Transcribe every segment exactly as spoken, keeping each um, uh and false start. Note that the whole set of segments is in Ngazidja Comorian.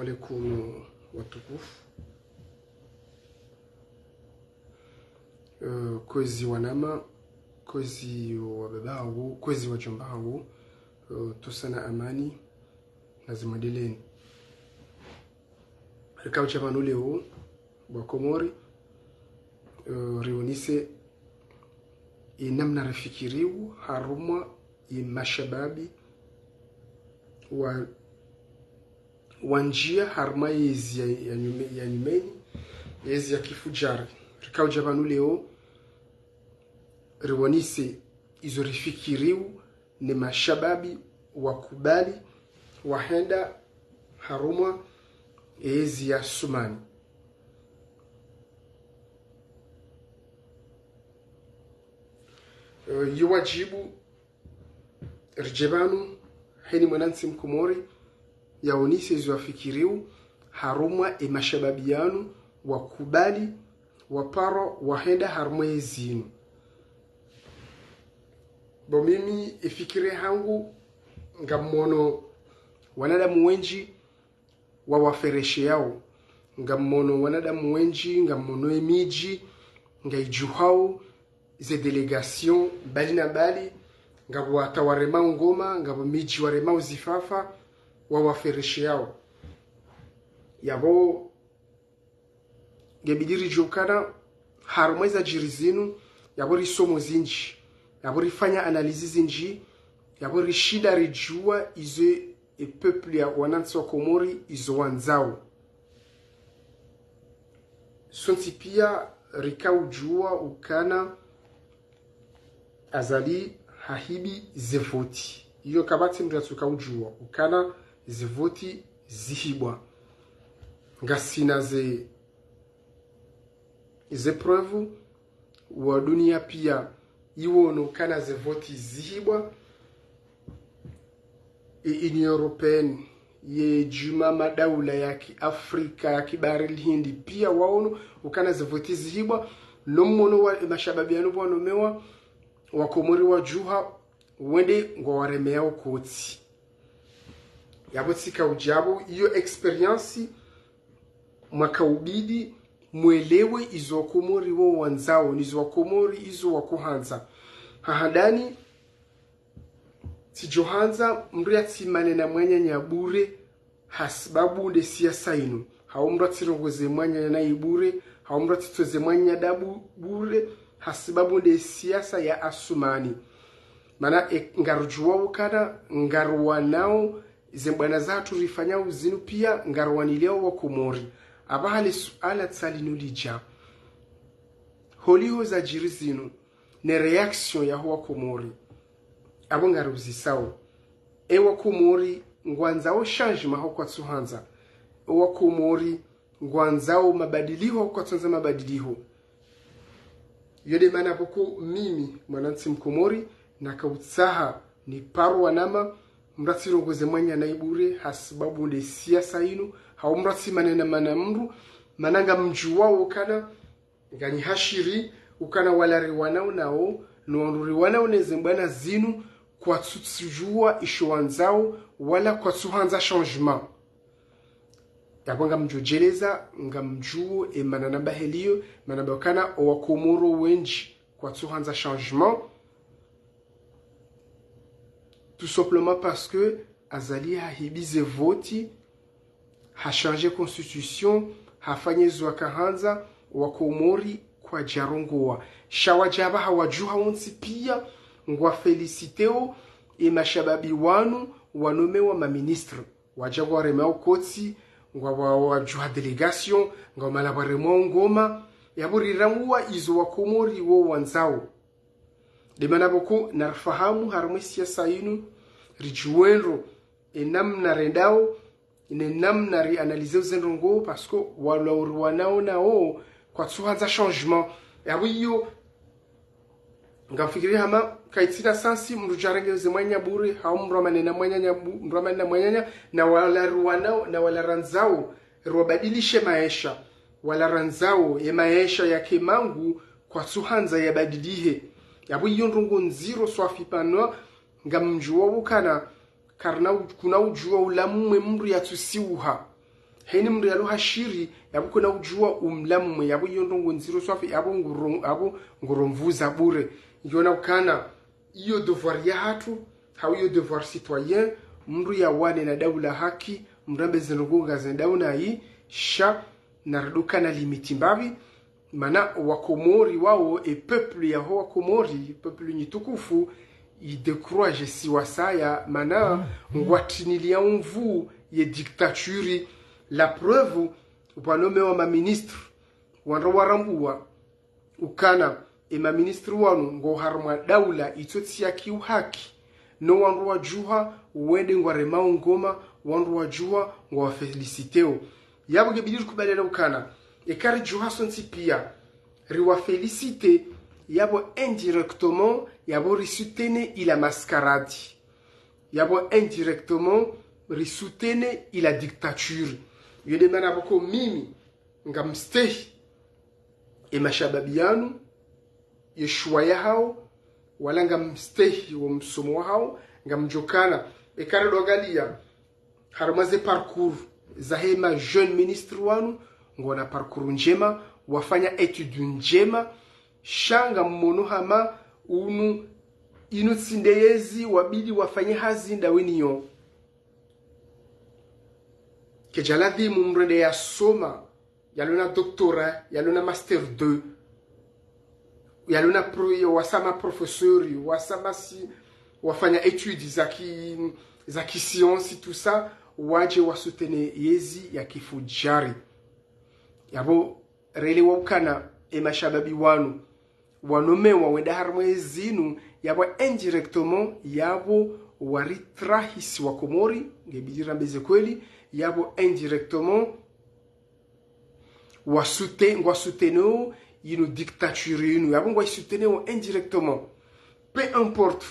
Alaikum watukufu. Eh, kwezi wanama, kwezi wababa hangu, kwezi wadjomba hangu, eh, tusana amani na zimwendeleni. Rikao dja pvanu leo, bo Wakomori, eh, rionese ye namna rifikiriwo harumwa ye mashababi wa, wandjia harumwa yezi ya, ya nyume-, ya nyumeni, yezi ya kifudjari. Rikao dja pvanu leo, rionese izo rifikiriwo ne mashababi wakubali wahenda harumwa yezi ya Sumani. Eh, yo wadjibu ridje pvanu, heni mwanantsi Mkomori, yaonese izo yafikiriwo harumwa ye mashababi yanu wakubali, waparo, wahenda harumwa yezi yinu. Bo mimi, ye fikira hangu, ngammono wanadamu wendji wawaferesheyao. Ngammono wanadamu wendji, ngammono ye midji, ngayidjuhao, ze délégation mbali na mbali, ngapvo wata waremao ngoma, ngapvo midji waremao zifafa, wawaferesheyao. Yapvo ngebidi ridjuwe ukana harumwa yeza djiri zinu, yapvo risomo zindji, yapvo rifanya analyse zindji, yapvo rishinda ridjuwa izo ye peuple ya wanantsi wa Komori izo wandzao. Sontsi pia rika udjuwa ukana Azali hahibi ze voti. Iyo kapvatsi mndru yatsuka udjuwa ukana ze voti zihibwa. Ngasina ze, ze preuve, wa dunia pia iwono ukana ze voti zihibwa. Ye Union Européenne, ye djumwa madaula ya kiafrika, ya kibahari lihindi, pia waono ukana ze voti zihibwa. No mmono wa, ye mashababi yanu pvwanomewa, Wakomori wadjuha, wende ngwawaremeyao kotsi. Yapvo tsika udjapvo, iyo expérience, mwaka ubidi mwelewe izo Wakomori wo wandzao, nizo Wakomori izo wakohandza. Ha handani, tsidjohandza mndru yatsimane na mwananya bure, hasibabu nde siasa inu. Hau mndru yatsirongoze mwananya nayi bure, hau mndru yatsitsoze mwananya dabu bure, hasibabu nde siasa ya Asumani. Mana, e, ngarudjuwa ukana, ngaruwanao, ze mbwana zahatru rifanyao zinu pia, ngaruwanileo Wakomori. Apvaha le suala tsi linu lidja. Holiho zadjiri zinu, ne réaction yaho Wakomori. Apvo ngaruzisao. Ye Wakomori ngwandzao changement hau kwatsuhandza? Ye Wakomori ngwandzao mabadiliho hau kwatsuhandza mabadiliho? Yo nde mana pvoko mimi, mwanantsi Mkomori, naka utsaha nipare wanama, mndru yatsirongoze mwananya nayi bure, hasibabu nde siasa inu, hau mndru yatsimane na mwana mndru, mana ngamdjuwao ukana, nganyi hashiri, ukana wala riwanao nao, no wandru riwanao ne ze mbwana zinu, kwatsutsudjuwa isho wandzao, wala kwatsuhandza changement. Yapvo ngamdjodjeleza, ngamdjuwo ye mana namba heliyo, mana namba ukana wo Wakomori wendji kwatsuhandza changement. Tout simplement parce que Azali hahibi ze voti, hachangé constitution, hafanya zo wakahandza, Wakomori kwadjarongowa. Sha wadja apvaha wadjuha wontsi pia, ngwaféliciteo ye mashababi wanu wanomewa maministre. Wadja ngwaremao kotsi, ngwa wa, wadjuha délégation, ngwa mala waremao ngoma, yapvo riranguwa izo Wakomori wo wandzao. Nde mana pvoko narifahamu harumwa ye siasa inu, ridjuwe ndro ye namna rendao, ne namna ri analyseo ze ndrongoo, parce que wala uriwanao nao kwatsuhandza changement. Yapvo iyo, ngamfikiri hama, kayitsina sens mndru yadjarenge ze mwananya bure, hau mndru yamane na mwananya bu-, mndru yamane na mwananya, na wala riwanao, na wala randzao riwabadilishe maesha, wala randzao ye maesha yake mangu kwatsuhandza yabadilihe. Yapvo iyo ndrongoo ndziro swafi pvanu, ngamdjuwao ukana, karina u-, kuna udjuwa ula mumwe mndru yatsusiuha. Heni mndru yalo hashiri, yapvo kuna udjuwa umlamwe, yapvo iyo ndrongo ndziro swafi, yapvo nguro-, yapvo nguro mvuza bure. Iyo na ukana, iyo devoir yahatru, hau iyo devoir citoyen, mndru yawane na daula haki, mndru ambe zindrongo ngazendao nayi, sha, na riduka na limiti mbapvi, mana wakomori wao, e peuple yaho wakomori, peuple nyitukufu, idécourage si wasaya, mana ngwatinilia unvu ye dictature. La preuve, pvwa nomewa maministre, wandru warambuwa, ukana, e maministre wanu ngo harumwa daula itsotsi ya kiuhaki, no wandru wadjuha wende ngwaremao ngoma, wandru wadjuha ngwawaféliciteo. Yapvo ngebidi rikubaliane ukana, eka ridjuha sontsi pia, riwafélicite, yapvo indirectement, yapvo risoutenir ila mascarade. Yapvo indirectement, risoutenir ila dictature. Iyo nde mana pvoko mimi, ngamstehi e mashababi yanu, ye shuwa yahao, wala ngamstehi wo msomo wahao, ngamdjokana. Eka ridwangalia, harumwa ze parcours zahe ma jeunes ministres wanu, ngwana parcours ndjema, wafanya études ndjema, sha ngammono hama unu, inu tsi nde yezi wabidi wafanye hazi ndaweniyo. Kedja ladhimu mndru ende yasoma, yalo na doctorat, yalo na master deux, yalo na pro-, wasama professeur, wasama si, wafanya études za ki, za ki science, tout ça, wadje wasoutenir yezi ya kifudjari. Yapvo relewa ukana e mashababi wanu, wanomewa wenda harumwa yezinu, yapvo indirectement, yapvo waritrahi si wakomori, ngebidi rambe ze kweli, yapvo indirectement, wasoute-, ngwasoutenir inu dictature inu, yapvo ngwaisoutenir indirectement. Peu importe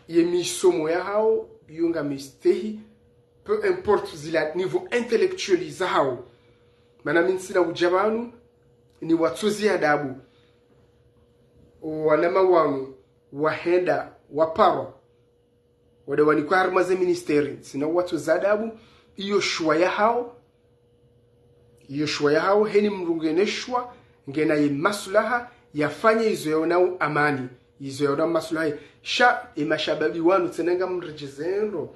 ye misomo yahao, iyo ngamistehi, peu importe zila niveau intellectuel zahao. Mana mi ntsina udja pvanu, niwatsozi adabu. Wanama wanu, wahenda, waparwa. Wende wanikwa harumwa ze ministère, ntsina uwatsoza adabu, iyo shuwa yahao, iyo shuwa yahao, heni mndru ngena shuwa, ngena ye maslaha, yafanye izo yaonao amani, izo yaonao maslaha. Sha, e mashababi wanu, tsena ngamredjezendro,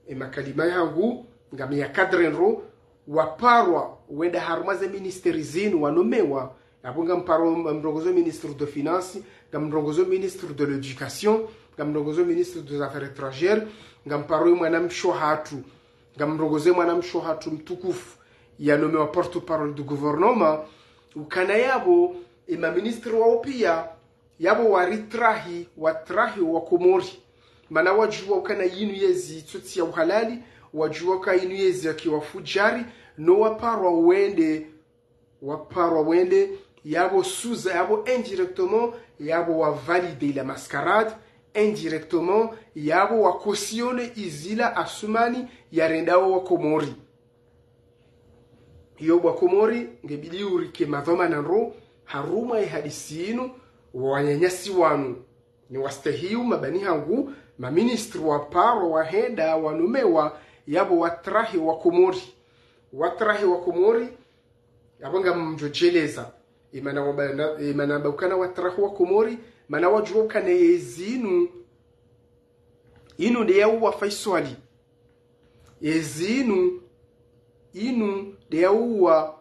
e makalima yahangu, ngamiyakadrendro, waparwa, wenda harumwa ze ministère zinu, wanomewa, yapvo ngamparo mrongozo ministre de Finances, ngamrongozo ministre de l'Éducation, ngamrongozo ministre des Affaires étrangères, ngamparo mwanamshe hatru, ngamrongozo mwanamshe hatru mtukufu, yanomewa porte-parole du gouvernement, ukana yapvo, e maministre wao pia, yapvo waritrahi, watrahi wakomori. Mana wadjuwa ukana yinu yezi itsotsi ya uhalali, wadjuwa uka yinu yezi ya kiwafudjari, no waparwa wende, waparwa wende, yapvo suza, yapvo indirectement, yapvo wavalide ila mascarade, indirectement, yapvo wacautionner izila Assoumani yarendao wakomori. Iyo bwa Komori, ngebidi urike madhwamana ndro, harumwa ye hadisi inu, wananyasi wanu. Niwastehiyo mabani hangu, maministre waparwa wahenda wanomewa, yapvo watrahi wakomori. Watrahi wakomori, yapvo ngamdjodjeleza. Imana waba-, na-, imana ba ukana watrahi wakomori, mana wadjuwa ukana yezinu, inu nde yauwa Faiswali. Yezinu, inu nde yauwa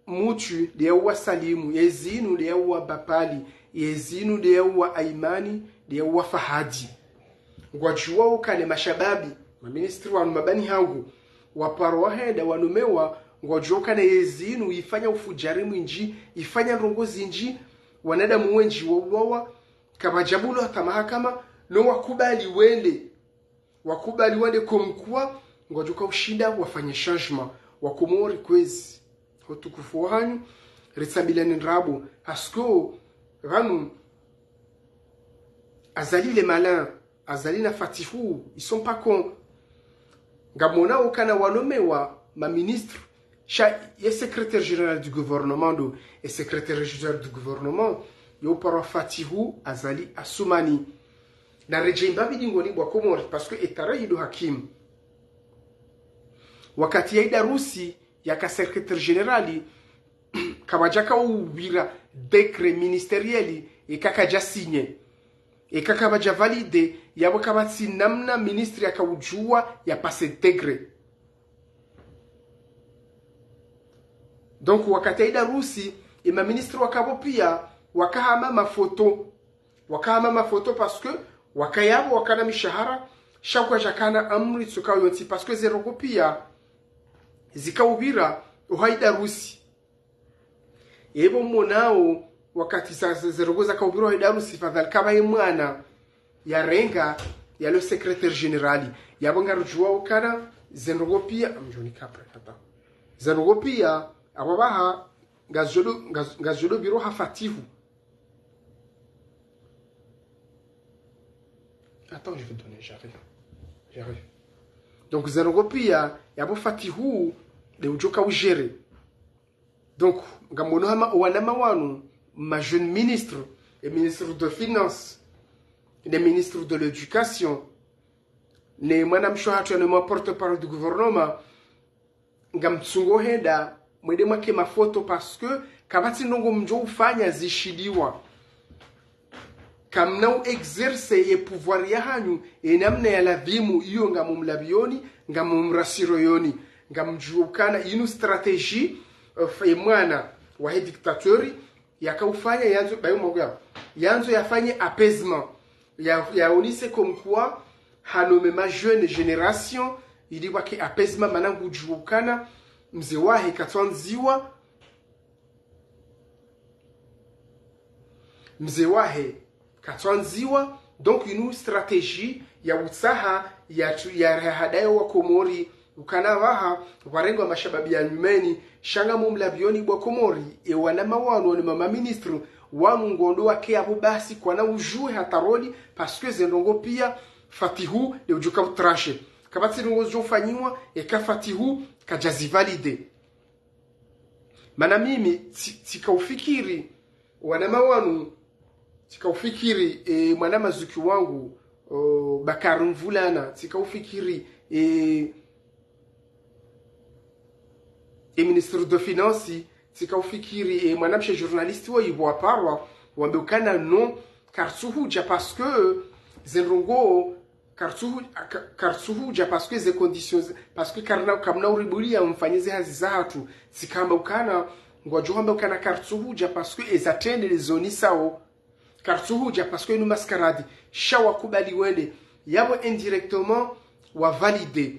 Mutswi, nde yauwa Salimu, yezinu nde yauwa Bapali, yezinu nde yauwa Aimani, nde yauwa Fahadi. Ngwadjuwa ukana mashababi, maministre wanu mabani hangu, waparwa wahenda wanomewa, ngwadjuwa ukana yezinu, ifanya ufudjari mwindji, ifanya ndrongo zindji, wanadamu wendji wauwawa, kapvadjabulwa hata mahakama, no wakubali wende. Wakubali wende comme quoi, ngwadjoka ushinda wafanye changement. Wakomori kwezi. Ho utukufu wahanyu, ritsambilane ndrabo. Parce que, pvanu, Azali le malin, Azali na Fatihu, ils sont pas cons. Ngamwona ukana wanomewa maministre, sha ye secrétaire général du gouvernement ndo, ye secrétaire général du gouvernement, yo uparwa Fatihu Azali Assoumani. Naredjeyi mbapvi dingoni bwa Komori, parce que etarehi ndo hakimu. Wakati ya Idarusi yaka secrétaire général, kapvadjaka upvira décret ministériel, eka kadja signé, eka kapvadja validé, yapvo kapvatsi namna ministre yaka udjuwa ya passé décret. Donc, wakati ya Idarusi, ema ministre wakapvo pia, wakahama mafoto. Wakahama mafoto parce que, wakaya pvo wakana mishahara, sha kwadjakana amri tsuka yontsi parce que ze ndrongoo pia, zika upvira, oha Idarusi. Epvo monao, wakati za, za, ze ndrongoo zaka upvira oha Idarusi, fadhali kapvaye mwana, yarenga, yalo secrétaire général. Yapvo ngarudjuwa ukana, ze ndrongoo pia, amdjoni kapre, hata. Ze ndrongoo pia, apvo pvaha, ngazidjo, ngaz-, ngazidjo pviro ha Fatihu. Attends, je vais te donner, j'arrive. J'arrive. Donc, ze ndrongoo pia, yapvo Fatihu, nde udjoka ugérer. Donc, ngamono hama, wanama wanu, ma jeunes ministres, e ministre de Finances, ne ministre de l'Éducation, ne mwanamshe hatru yanu mwa porte-parole du gouvernement, ngamtsungo henda, mwende mwake mafoto parce que, kapvatsi ndrongoo mdjo ufanya zishindiwa. Kamna u exercer ye pouvoir yahanyu, ye namna ya ladhimu iyo ngamumlapvioni, ngamumrasiro yoni, ngamdjuwa ukana inu stratégie, euh, ye mwana, wahe dictateur, yaka ufanya yandzo, bayo mwaku ya, yandzo yafanye apaisement, ya, yaonese comme quoi, ha nommer ma jeune génération, ili wake apaisement mana ngudjuwa ukana, mze wahe katwandziwa, mze wahe katwandziwa, donc inu stratégie ya utsaha ya tu-, ya hadayo wa Komori, ukana pvaha, pvarengwa mashababi ya nyumeni, sha ngamumlapvioni bwa Komori, e wanama wanu, wanu mama ministre, wanu ngondo wake yapvo basi kwana udjuwe hata roli, parce que ze ndrongoo pia, Fatihu, nde udjoka utrancher. Kapvatsi ndrongoo zidjo ufanyiwa, eka Fatihu, kadja zi valider. Mana mimi, tsi-, tsika ufikiri, wanama wanu, tsika ufikiri, e, mwanama zuki wangu, o, Bakari Mvulana, tsika ufikiri, e, e ministre de Finances, tsika ufikiri, e, mwanamshe journaliste wo ipvo waparwa, wambe ukana non, kartsuhudja parce que, ze ndrongoo, kartsuhu-, ka-, kartsuhudja parce que ze conditions, parce que karna, kamna uribulia mfanye ze hazi zahatru, tsikamba ukana, ngwadjo hamba ukana kartsuhudja parce que eza trende le zoni sao. Kartsuhudja parce que inu mascarade, sha wakubali wende, yapvo indirectement wa valider.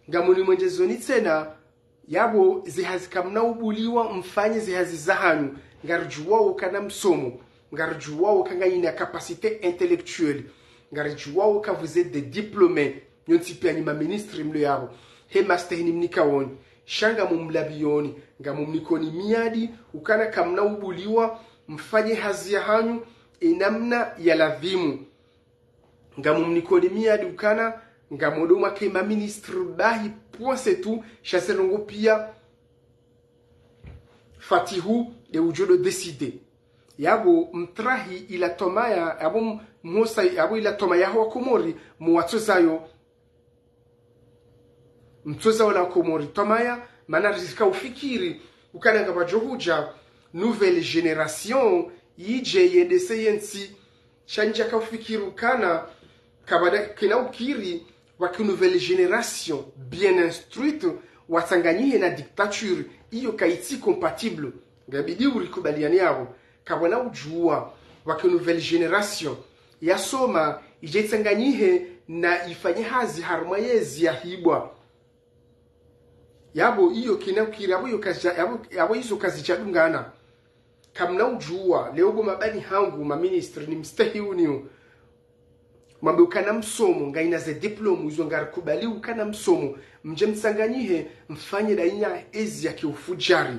Ngamuni mwende zoni tsena, yapvo ze hazi kamna ubuliwa mfanye ze hazi zahanyu, ngaridjuwao ukana msomo, ngaridjuwao uka nganyina capacité intellectuelle, ngaridjuwao uka vous êtes des diplômés, nyontsi pia nyi ma ministre mlo yapvo, he master hini mnika woni, sha ngamumlapvioni, ngamumnikoni miadi, ukana kamna ubuliwa mfanye hazi yahanyu, e namna ya ladhimu. Ngamumnikoni miadi ukana, ngamondo mwake ma ministre bahi point c'est tout, sha ze ndrongoo pia, Fatihu, nde udjo do décider. Yapvo mtrahi ila tomaya, yapvo m-, mhosa, yapvo ila tomaya ho wa Komori, muwatso zayo. Mtsoza wala Komori tomaya, mana rizika ufikiri, ukana ngapvadjo hudja, nouvelle génération, yidje yendese yentsi, sha ndjaka ufikiri ukana, kapvada kina ukiri, wake nouvelle génération, bien instruite, watsanganyihe na dictature, iyo kayitsi compatible, ngabidi urikubaliane yapvo. Kapvwana udjuwa, wake nouvelle génération, yasoma, idje itsanganyihe na ifanye hazi harumwa yezi yahibwa. Yapvo iyo kina ukiri, yapvo iyo kazidja, yapvo, yapvo izo kazidja dungana. Kamna udjuwa, leo bo mabani hangu, ma ministre ni mstehi uniyo. Mwambe ukana msomo, ngayina ze diplôme, izo ngarikubali ukana msomo. Mdje mtsanganyihe, mfanye dayina ezi ya kiufudjari.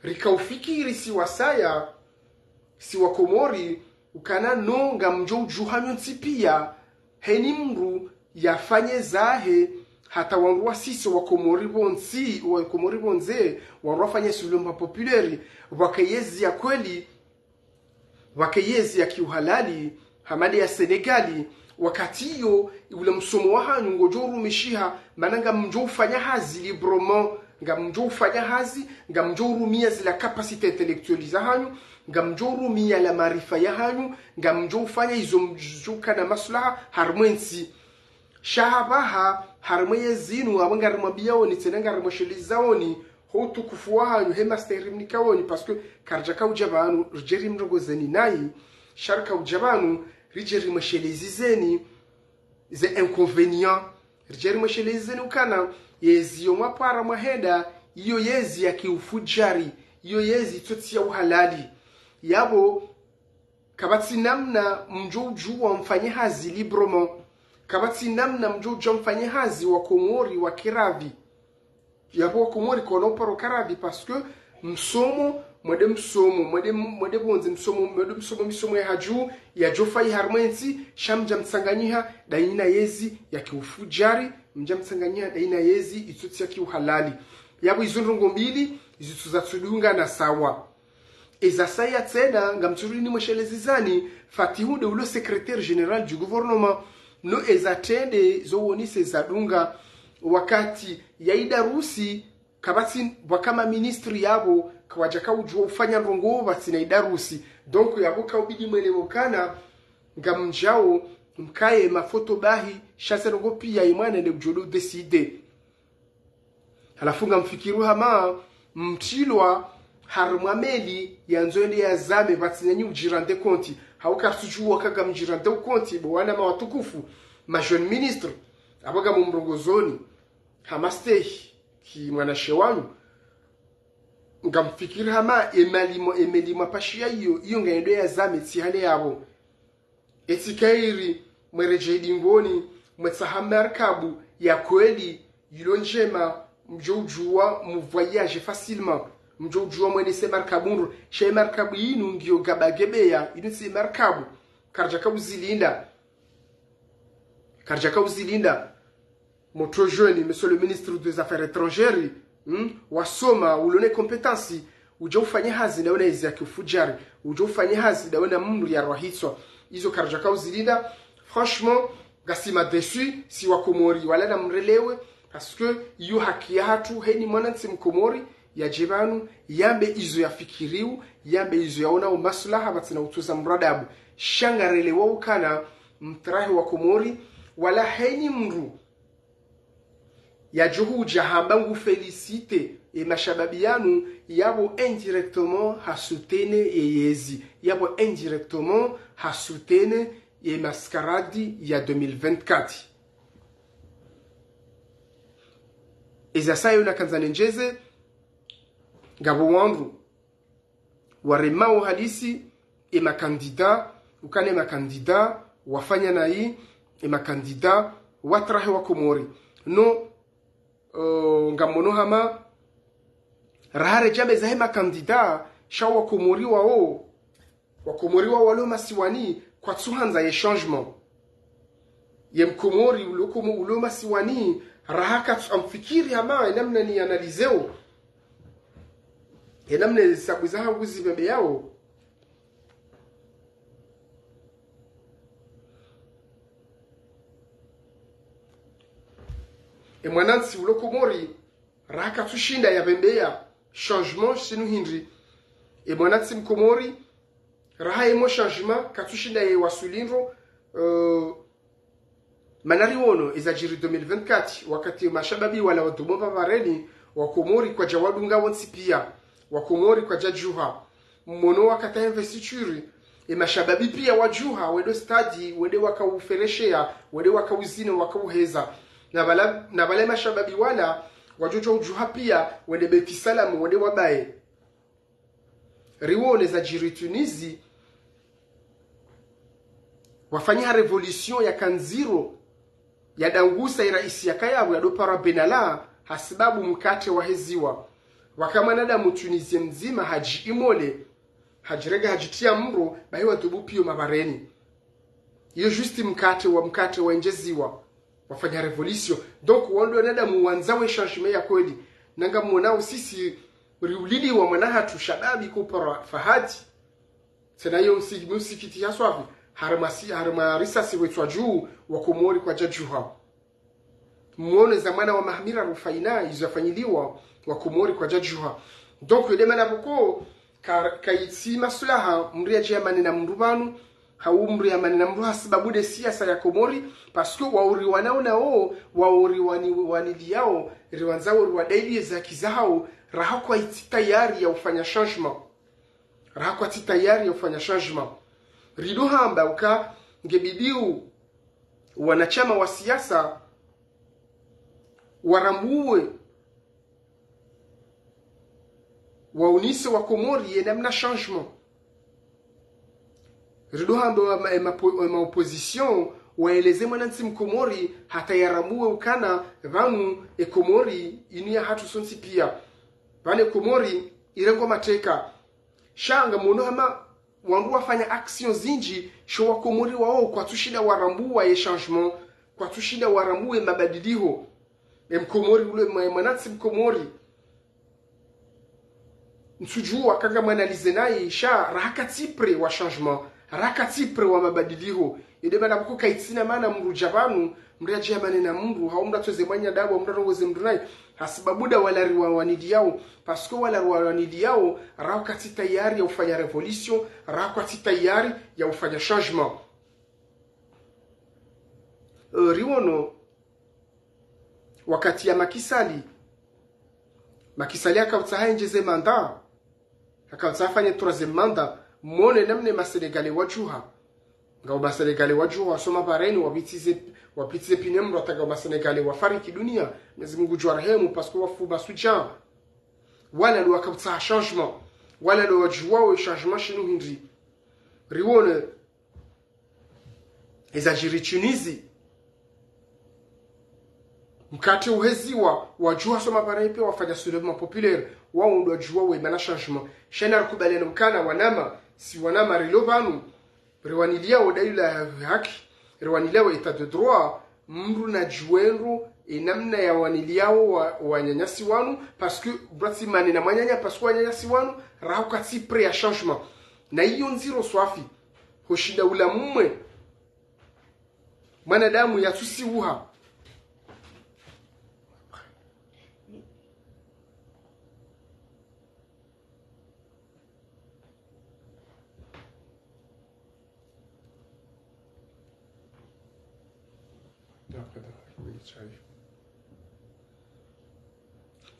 Rika ufikiri si wasaya, si wa Komori, ukana no ngamdjo udjuha nyontsi pia, heni mndru yafanye zahe, hata wandru wa sisi wa Komori pvontsi, wa Komori pvondze, wandru wafanye soulèvement populaire, pvwake yezi ya kweli, pvwake yezi ya kiuhalali, hama nde ya Senegali, Wakati iyo, ule msomo wahanyu ngodjo urumishiha, mana ngamdjo ufanya hazi librement, ngamdjo ufanya hazi, ngamdjo urumia zila capacité intellectuelle zahanyu, ngamdjo urumia la maarifa yahanyu, ngamdjo ufanya izo mdjo ukana maslaha harimwa entsi. Sha hapvaha, harimwa yezinu, apvo ngarimwambiaoni, tsena ngarimweshelezaoni, ho utukufu wahanyu, he mastehi mnikaoni, parce que karidjaka udja pvanu ridje rimrongozeni nayi, sha rika udja pvanu ridje rimweshelezizeni ze inconvénients, ridje rimweshelezizeni ukana yezi yo mwapvara mwahenda, iyo yezi ya kiufudjari, iyo yezi itsotsi ya uhalali. Yapvo, kapvatsi namna mdjo udjuwa mfanye hazi librement. Kapvatsi namna mdjo udjuwa mfanye hazi wa Komori wa kiradhi. Yapvo wa Komori kono paro karadhi, parce que msomo, mwende msomo, mwende, mwende pvondze msomo, mwende msomo, misomo ya hadju, yadjo fayi harimwa entsi, sha mdja mtsanganyiha daina yezi ya kiufudjari, mdja mtsanganyiha daina yezi itsotsi ya kiuhalali. Yapvo izo ndrongoo mbili, izo tsu zatsudungana sawa. Eza saya tsena, ngamtsurudi nimweshelezizani, Fatihu nde ulo secrétaire général du gouvernement. No eza trende, zo wonise zadunga, wakati ya idarusi, kapvatsi, pvwaka maministri yapvo, kawadjaka udjuwa ufanya ndrongoo pvatsina idarusi. Donc, yapvo kaubidi mwelewe ukana, ngamdjao, mkaye mafoto bahi, sha ze ndrongoo pia imwana nde udjo do décider. Halafu ngamfikiri hama mtrilwa harimwa meli yandzo yende yazame pvatsina nyi udjirande konti. Hauka karisudjuwa ka ngamdjirande ukonti, bo wanama watukufu, ma jeunes ministres, apvo ngamumrongozoni, ha mastehi, ki mwanashe wanyu. Ngamfikiri hama emeli mwa, emeli mwapashiya iyo, iyo ngayendo yazame tsi hale yapvo. Etsi kayiri mweredjei dingoni, mwetsaha markabu ya kweli, yilo ndjema, mdjo udjuwa mu voyager facilement, mdjo udjuwa mwenese markabu ndro, sha emarkabu inu ngiyo gaba gebeya, inu tsi markabu, karidjaka uzilinda. Karidjaka uzilinda. Motro jeune, monsieur le ministre des Affaires étrangères, hmm, wasoma, ulo ne compétence, udje ufanye hazi dawe na yezi ya kiufudjari, udje ufanye hazi dawe na mndru ya rwahitswa. Izo karidjaka uzilinda, franchement, ngasi ma déçus, si wa Komori, wala namrelewe, parce que iyo haki yahatru, heni mwanantsi Mkomori, yadje pvanu, yambe izo yafikiriyo, yambe izo yaonao maslaha, pvatsina utsoza mradabu. Sha ngarelewa ukana, mtrahe wa Komori, wala heni mndru, yadjo hudja hamba ngu féliciter ye mashababi yanu, yapvo indirectement ha soutenir ye yezi, yapvo indirectement ha soutenir ye mascarade ya deux mille vingt-quatre. Eza saya yo nakandza nendjeze, ngapvo wandru waremao halisi, e makandida, ukana e makandida wafanya nayi, e makandida watrahe wa Komori. No, eh, ngamono hama, raha redjambe zahe makandida, sha wa Komori wao, wa Komori wao walo masiwani, kwatsuhandza ye changement. Ye Mkomori ulo Komo-, ulo masiwani, raha katsu amfikiri hama, enamna ni analyseo, enamna ezisabu zahangu zipvembeyao. E mwanantsi ulo Komori, raha katsushinda yapvembeya changement shinu hindri. E mwanantsi Mkomori, raha yemo changement katsushinda ye wasuli ndro, eh, mana riwono ezadjiri deux mille vingt-quatre, wakati mashababi wala wadumo pvapvareni, wa Komori kwadja wadunga wontsi pia, wa Komori kwadja djuha. Mmono wakati wa investiture, e mashababi pia wadjuha, wende stade, wende wakaufereshea, wende wakauzina, wakauheza. Na pvala, na pvala e mashababi wala, wadjodjo udjuha pia, wende Beit Salam, wende wabaye. Riwone zadjiri Tunisie, wafanya révolution yaka ndziro, yadangusa iraisi yakayapvo yadopara Ben Allah, hasibabu mkatre waheziwa. Waka mwanadamu Tunisie mdzima hadji immolé, hadjirega hadjitria mro, bahi wadubu pio mapvareni. Iyo juste mkatre wa, mkatre waendjeziwa. Wafanya révolution. Donc, wandru wanadamu wandzao e changement ya kweli. Na ngamwonao sisi riuliliwa mwana hatru shababi kupara Fahadi. Tsena iyo msi-, msikiti ya swafi. Harumwa si-, harumwa risasi wetswa dju, wa Komori kwadjadjuha. Mwono za mwana wa maha miraru Faina, izo yafanyiliwa, wa Komori kwadjadjuha. Donc, yo nde mana pvoko, ka-, kayitsi maslaha, mndru yadje yamane na mndru pvanu, hau mndru yamane na mndru hasibabu nde siasa ya Komori, parce que wawo riwanao nao, wawo riwani-, waniliyao, riwandzao riwadailiye ze haki zahao, raha kwatsi tayari ya ufanya changement. Raha kwatsi tayari ya ufanya changement. Rido hamba uka nge bidi wanashama wa siasa warambuwe, waonese wa Komori ye namna changement. Rido hamba wa ma-, ema po-, ema opposition, waeleze mwanantsi Mkomori hata yarambuwe ukana pvanu e Komori inu yahatru sontsi pia. Pvanu e Komori irengwa mateka. Sha ngamwono hama wandru wafanya action zindji, sho wa Komori wawo kwatsushinda warambuwa ye changement, kwatsushinda warambuwe mabadiliho. E Mkomori ule mwa-, mwanantsi Mkomori. Ntsudjuwa kanga mwanalize nayi, sha raha katsi prêt wa changement, raha katsi prêt wa mabadiliho. Yo nde mana pvoko kayitsina mana mndru dja pvanu, mndru yadje yamane na mndru, hau mndru yatsoze mwanya dabu, mndru yarongoze mndru nayi. Hasibabu nda wala riwawaniliyao, parce que wala riwawaniliyao, raha kwatsi tayari ya ufanya révolution, raha kwatsi tayari ya ufanya changement. Eh, riwono, wakati ya Macky Sall, Macky Sall hakautsaha yendjeze mandat, hakautsaha afanye troisième mandat, mwono namna ma Sénégalais wadjuha. Ngapvo ma Sénégalais wadjuha, wasoma pvareni, wapvitsize, wapvitsize pine mndru hata ngapvo ma Sénégalais wafariki dunia, Mwenyezi Mungu ngudjo warehemu, parce que wafu mashudjaa. Wala ndo wakautsaha changement, wala ndo wadjuwao changement shinu hindri. Riwone, eza djiri Tunisie. Mkati uheziwa, wadjuha wasoma pvareni pia wafanya soulèvement populaire, wawo ndo wadjuwao ye mana changement. Sha narikubaliane ukana wanama, si wanama rilo pvanu, riwaniliyao daula ya haki, riwaniliyao état de droit, mndru nadjuwe ndro, ye namna yawaniliyao wa, wananyasi wanu, parce que, bratsi mane na mwananya, parce que wananyasi wanu, raha kwatsi prêt ya changement. Na iyo ndziro swafi, hushinda ula mumwe mwanadamu yatsusiuha.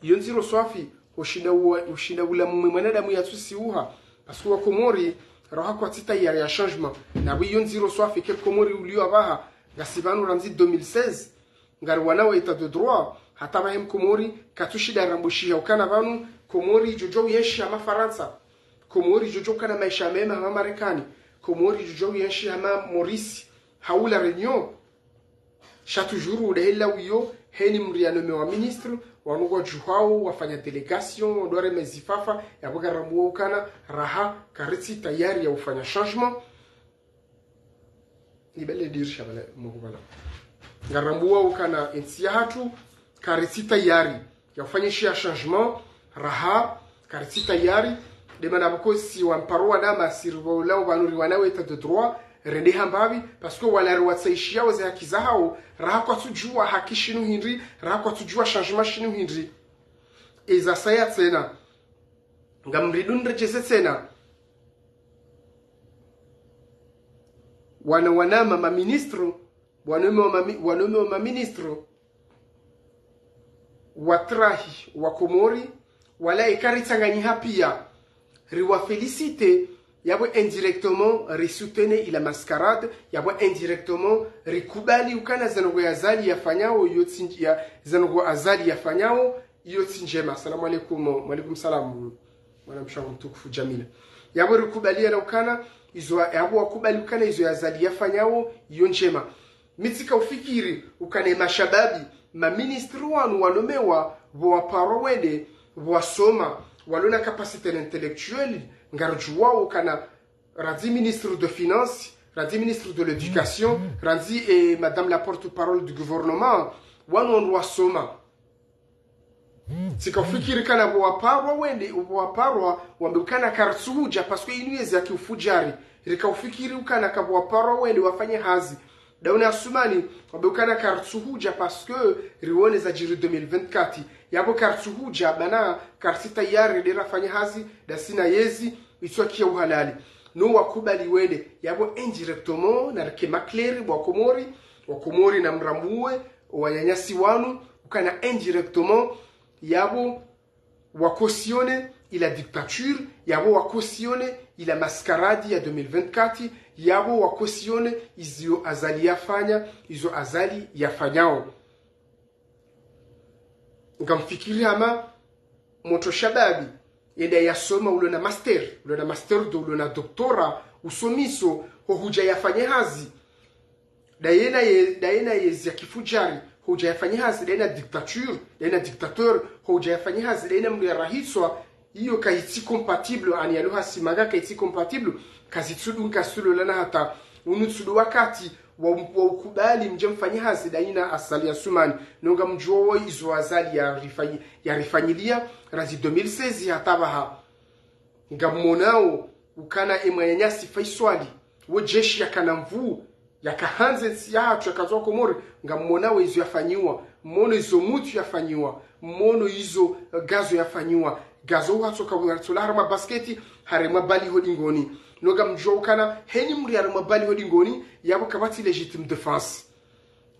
Iyo ndziro swafi, hushinda uwa-, hushinda ula mumwe mwanadamu yatsusiuha. Parce que wa Komori, raha kwatsi tayari ya changement. Na iyo ndziro swafi, ke Komori ulio apvaha, ngasi pvanu randzi deux mille seize, ngariwanao état de droit, hata pvahe Mkomori, katsushinda rambushiha ukana pvanu, Komori idjodjo uyenshi hama Farantsa. Komori idjodjo ukana maesha mema hama Marekani. Komori idjodjo uyenshi hama Maurice, hau La Réunion. Sha toujours udahela wiyo, heni mndru yanomewa ministre, wanu ngwadjuhao, wafanya délégation, ndo wareme zifafa, yapvo ngarambuwa ukana, raha, karitsi tayari ya ufanya changement. Ni bele dirisha bale, mukubala. Ngarambuwa ukana entsi yahatru, karitsi tayari ya ufanyishiha changement, raha, karitsi tayari, nde mana pvoko si wamparo wanama, si riwaulao pvanu riwanao état de droit, rende hambapvi, parce que wala riwatsaishiyao ze haki zahao, raha kwatsudjuwa haki shinu hindri, raha kwatsudjuwa changement shinu hindri. Eza saya tsena. Ngamridjo niredjeze tsena. Wana wanama ma ministre, wanome wa mami-, wanome wa ma ministre, watrahi wa Komori, wala ikaritsanganyiha pia. Riwa féliciter, yapvo indirectement risoutenir ila mascarade, yapvo indirectement rikubali ukana ze ndrongoo ya Azali yafanyao yo tsi-, ya, ze ndrongoo Azali yafanyao, iyo tsi ndjema. Assalamu alaikum. Wa alaikum salam. Mwanamshe wangu mtukufu Jamila. Yapvo rikubaliana ukana, izo, yapvo wakubali ukana izo ya Azali yafanyao, iyo ndjema. Mi tsika ufikiri, ukana ye mashababi, ma ministre wanu wanomewa, pvo waparo wende, pvo wasoma, walona capacité intellectuelle, ngaridjuwao ukana, randzi ministre de Finances, randzi ministre de l'Éducation, randzi, eh, madame la porte-parole du gouvernement, wanu wandru wasoma. Tsika ufikiri kana pvo waparwa wende, pvo waparwa wambe ukana karitsuhudja, parce que inu yezi ya kiufudjari. Rika ufikiri ukana ka pvo waparwa wende wafanye hazi Daouna Assoumani, wambe ukana karitsuhudja parce que riwone zadjiri deux mille vingt-quatre. Yapvo karitsuhudja, bana karitsi tayari nde rafanye hazi, ndasi na yezi itswa kiya uhalali. No wakubali wende, yapvo indirectement, na rike maklere, bo Wakomori, Wakomori na mrambuwe, wananyasi wanu, ukana indirectement, yapvo wa cautionner ila dictature, yapvo wa cautionner ila mascarade ya deux mille vingt-quatre, yapvo wa cautionner izo Azali yafanya, izo Azali yafanyao. Ngamfikiri hama motro shababi, yenda yasoma ulo na master, ulo na master deux, ulo na doctorat, usomiso, ho hudja yafanye hazi. Ndayena ye, ndayena yezi ya kifudjari, hudja yafanye hazi, ndayena dictature, ndayena dictateur, hudja yafanye hazi, ndayena mndru ya rahiswa, iyo kayitsi compatible, ani ya lugha simanga kayitsi compatible, kazitsudu nkasulo lana hata, unu tsudu wakati, wa, wa ukubali mdje mfanye hazi, ndayina Azali Assoumani, no ngamdjuo izo Azali ya rifanyi-, ya rifanyilia, razi deux mille seize hata pvaha. Ngammonao ukana e mwananyasi Faiswali, wo jeshi yakana nvuu, yakahandza entsi yahatru yakazowa Komori, ngammonao izo yafanyiwa, mmono izo Mutu yafanyiwa, mmono izo, eh, Gazo yafanyiwa, Gazo uhatsoka uhatsola harumwa basket, harumwa bali ho dingoni. No ngamdjuo ukana, heni mri harumwa bali ho dingoni, yapvo kapvatsi légitime défense.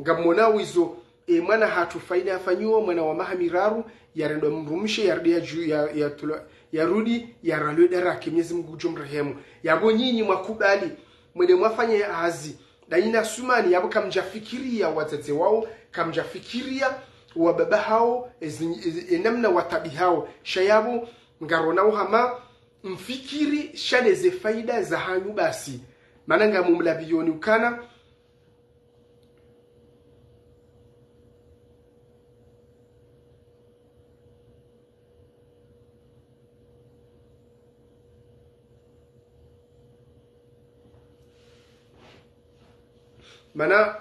Ngammonao izo, e, mwana hatru Faina yafanyiwa, mwana wa maha miraru, yarendwa mdrumshe, yarudi ya dju-, ya, ya tula-, yarudi, yaralwe darake, Mwenyezi Mungu ngudjo mrehemu. Yapvo nyinyi mwakubali, mwende mwafanye hazi, ndayina Assoumani, yapvo kamdjafikiria wadzadze wao, kamdjafikiria wababa hao, ezi, ezi, e namna watabi hao. Sha yapvo, ngaronao hama, mfikiri, sha ndeze faida zahanyu basi. Mana ngamumlapvioni ukana, mana,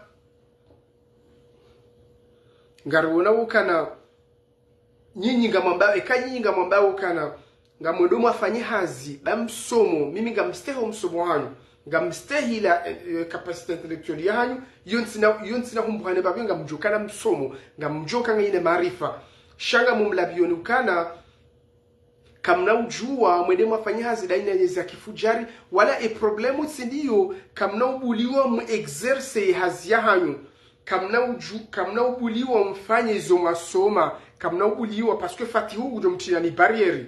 ngarionao ukana, nyinyi ngamwamba, eka nyinyi ngamwamba ukana, ngamwendo mwafanye hazi, ba msomo, mimi ngamstehi o msomo hanyu, ngamstehi la, eh, eh, capacité intellectuelle yahanyu, iyo ntsina, iyo ntsina humbuhane pvapvo ngamdjo kana msomo, ngamdjo ka ngayina maarifa. Sha ngamumlapvioni ukana, kamna udjua, mwende mwafanye hazi ndayina yezi ya kifudjari, wala e problème tsi ndiyo, kamna ubuliwa mu exercer hazi yahanyu. Kamna udju-, kamna ubuliwa mfanye izo mwasoma, kamna ubuliwa, parce que Fatihu ngudjo mtrilani barrière.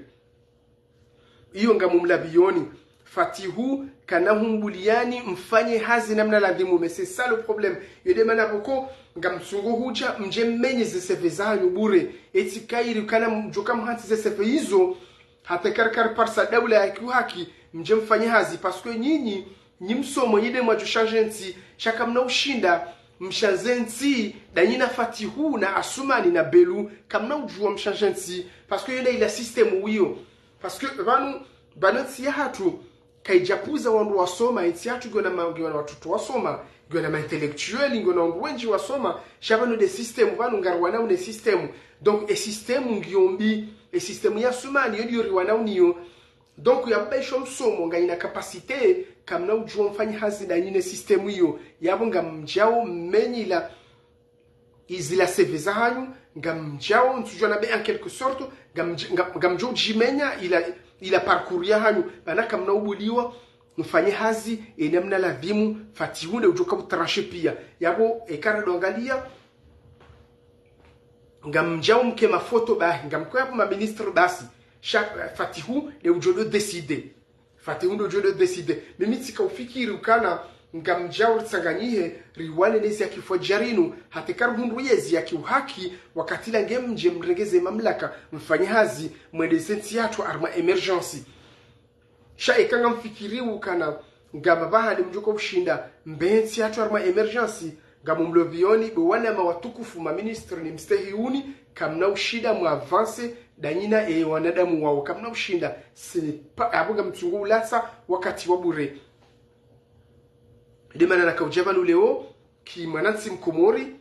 Iyo ngamumlapvioni. Fatihu kana humbuliani mfanye hazi namna ladhimu, mais c'est ça le problème. Yo nde mana pvoko, ngamtsungo hudja, mdje mmenye ze C V zahanyu bure. Etsi kayiri kana mdjo ka mhantsi ze C V izo, hata karikari parisa daula ya kiuhaki, mdje mfanye hazi, parce que nyinyi, nyi msomo, nyi nde mwadjo shandje ntsi, sha kamna ushinda mshandze ntsi, ndayina Fatihu na Assoumani na Belu, kamna udjua mshandze ntsi, parce que yo nda ila système wiyo. Parce que pvanu, pvanu ntsi yahatru, kayidjapvuza wandru wasoma, entsi yahatru ngiyo na ma-, ngiyo na watoto wasoma, ngiyo na ma intellectuels, ngiyo na wandru wendji wasoma, sha pvanu nde système, pvanu ngariwanao ne système. Donc, e système ngiyo mbi, e système ya Assoumani, yo ndiyo riwanao niyo. Donc, yapvo ba isho msomo, ngayina capacité, kamna udjua mfanye hazi ndayina e système iyo. Yapvo ngamdjao mmenye ila, izila C V zahanyu, ngamdjao, ntsudjua nambe en quelque sorte, ngamdj-, ngam-, ngamdjao udjimenya ila, ila parcours yahanyu, mana kamna ubuliwa, mfanye hazi, e namna ladhimu, Fatihu nde udjo ka utrancher pia. Yapvo, eka ridongalia, ngamdjao mke mafoto bahi, ngamko yapvo ma ministre basi, sha, Fatihu nde udjo do décider. Fatihu ndo djo do décider. Mimi tsika ufikiri ukana ngamdjao ritsanganyihe, riwane nezi ya kifudjari inu, hata kari hundru yezi ya kiuhaki, wakati la nge mdje mrengeze mamlaka, mfanye hazi, mwendeze ntsi yahatru harumwa émergence. Sha eka ngamfikiri ukana, ngamba pvahali mdjo ka ushinda, mbe ntsi yahatru harumwa émergence, ngamumlapvioni, bo wanama watukufu ma ministre ni mstehi uni, kamna ushinda mu avancer, ndayina e wanadamu wao, kamna ushinda, ce n'est pas, yapvo ngamtsungo ulatsa wakati wa bure. Nde mana naka udja pvanu leo, ki mwanantsi Mkomori,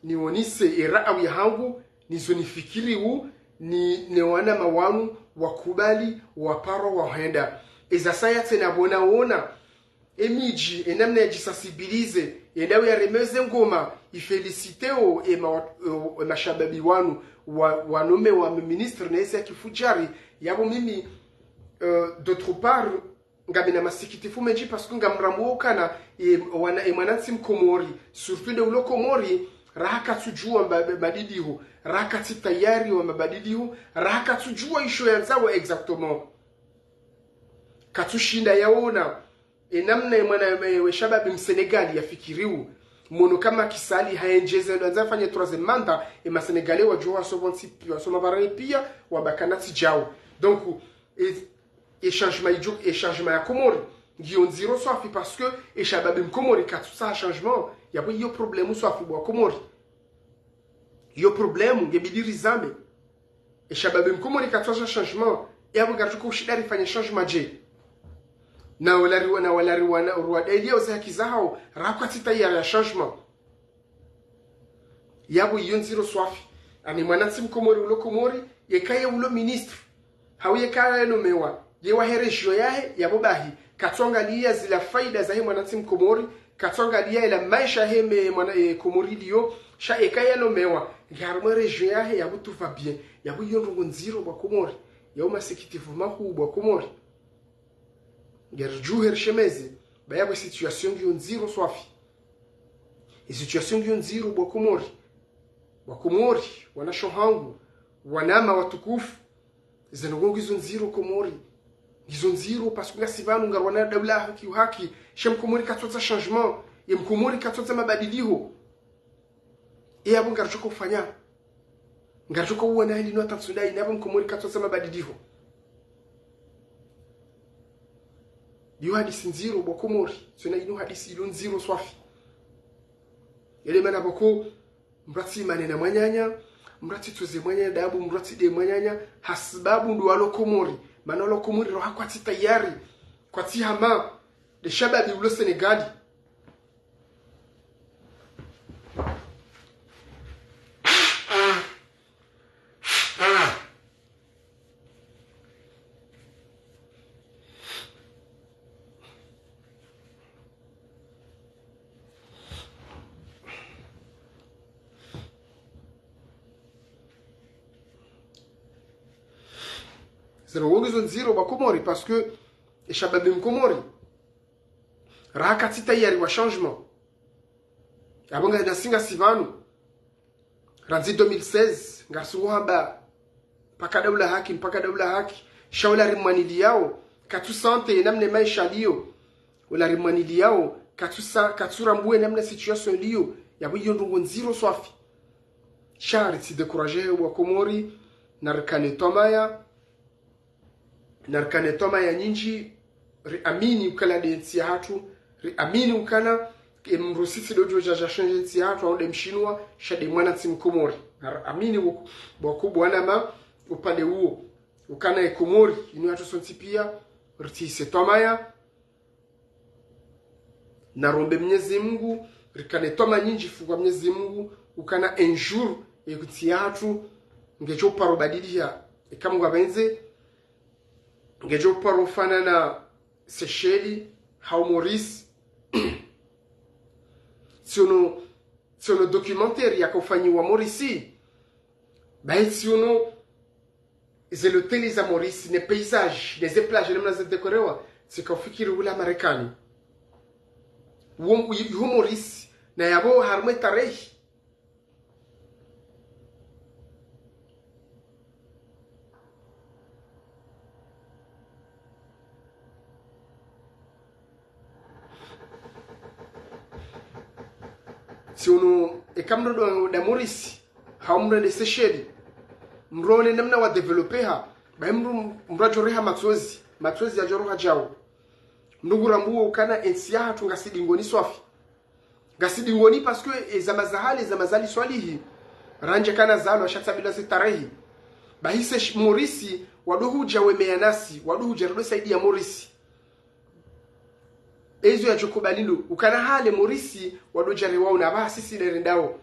nionese e raawi yahangu, nizo nifikiriwo, ni, ne wanama wanu wakubali, waparwa, wahenda. Eza saya tsena pvo naona, emidji, enamna yadjisensibiliser, endawo yareme ze ngoma, iféliciter o, ema, o, emashababi wanu, wa, wanomewa maministre, na ese ya kifudjari, yapvo mimi, euh, d'autre part, ngamina masikitifu mendji, parce que ngamrambuo ukana, e, wana, emwanantsi mkomori, surtout nde ulo Komori, raha katsudjuwa mba, mabadidiho, raha katsi tayari wa mabadidiho, raha katsudjuwa isho yandzawo exactement. Katsushinda yaona, enamna emwana, e, we shababi Msenegali yafikiriwo. Mono kama Macky Sall, haendjeze, ndo andza afanye troisième mandat, ema Sénégalais wadjuwa waso pvontsi, waso mabarani pia, wamba kana tsi djawo. Donc, e, e changement idjo, e changement ya Komori ngiyo ndziro swafi, parce que e shababi mkomori katsutsaha changement. Yapvo iyo problème swafi bo wa Komori. Iyo problème ngebidi rizame. E shababi mkomori katsutsaha changement. Yapvo ngaridjo ko ushinda rifanye changement dje? Na walari wa, na walari wa, na ruwa dailia oze haki zahao, raha kwatsi tayari ya changement. Yapvo iyo ndziro swafi. Ani mwanantsi mkomori ulo Komori, yeka ye ulo ministre, hau yeka yanomewa, ye wahe région yahe, yapvo bahi, katsuangalia zila faida zahe mwanantsi mkomori, katsuangalia ela maesha yahe me mwana, e, Komori liyo, sha eka yanomewa, nge harumwa e région yahe, yapvo tout va bien. Yapvo iyo ndrongo ndziro bo wa Komori. Yapvo masikitifu mahuu bo wa Komori. Ngeridjuhe rishemeze, ba yapvo e situation ngiyo ndziro swafi. E situation ngiyo ndziro bo wa Komori. Bo wa Komori, wanasho hangu, wanama watukufu. Ze ndrongo ngizo ndziro Komori. Ngizo ndziro, parce que ngasi pvanu ngarwana daula haki uhaki. Sha mkomori katsutsaha changement. Ye mkomori katsutsaha mabadidiho. E yapvo ngaridjo ko ufanya? Ngaridjo ko uwana heli no hata ntsu ndayi, na yapvo mkomori katsutsaha mabadidiho? Iyo hadisi ndziro bo wa Komori. Tsena inu hadisi ilo ndziro swafi. Yele mana pvoko, mdru atsi mane na mwananya, mdru atsi tsoze mwananya, dabu mdru atsi de mwananya, hasibabu ndo walo Komori. Mana walo Komori raha kwatsi tayari, kwatsi hama, nde shababi ulo Senegali. Ze ndrongo ngizo ndziro bo wa Komori, parce que e shababi mkomori raha katsi tayari wa changement. Yapvo nga nasi ngasi pvanu, randzi deux mille seize, ngasi ngo hamba mpaka daula haki, mpaka daula haki. Sha ola rimwaniliyao, katsu sentir enamna maesha yaliyo. Ola rimwaniliyao, katsu sa, katsu rambua enamna situation iliyo. Yapvo iyo ndrongo ndziro swafi. Sha ritsi décourager bo wa Komori, na rikane twamaya, na rikane twamaya nyindji, riamini ukana nde ntsi yahatru, riamini ukana, e, mrusi tsi ndo djo dja dja changer ntsi yahatru, hau nde mshinwa, sha nde mwanantsi mkomori. Na riamini bo wa Ko-, bo wa Ko-, bo wanama, upande uwo. Ukana e Komori, inu yahatru sontsi pia, ritsi ise twamaya, na rombe Mnyezi Mungu, rikane twamaya nyindji fungwa Mnyezi Mungu, ukana un jour, e ntsi yahatru, ngedjo paro badiliha, eka Mungu apvendze, ngedjo paro fanana Seychelles, hau Maurice. Tsiono, tsiono documentaire yaka ufanyiwa Maurice. Bahi tsiono ze loteli za Maurice, ne paysage, ne ze plage, namna za décorewa, tsika ufikiri ula Marekani. Uwo, iho Maurice, na yapvo harumwa e tarehi. Tsiono, eka mdru ndo nda Maurice, hau mdru nde Seychelles, mdru one namna wa développeha, bahi mdru, mdru yadjo reha matsozi, matsozi yadjo roha djao. Mdru ngu rambuo ukana e ntsi yahatru ngasi dingoni swafi. Ngasi dingoni parce que e zama za hale, zama za Ali Swalihi, randzi kana zalwa sha tsambilwa ze tarehi. Bahi se sh-, Maurice, wado hudja wemeya nasi, wado hudja rido saidia Maurice. Ezo yadjo kubaliwa, ukana hale Maurice, wado dja rewao na ba sisi nde rendao.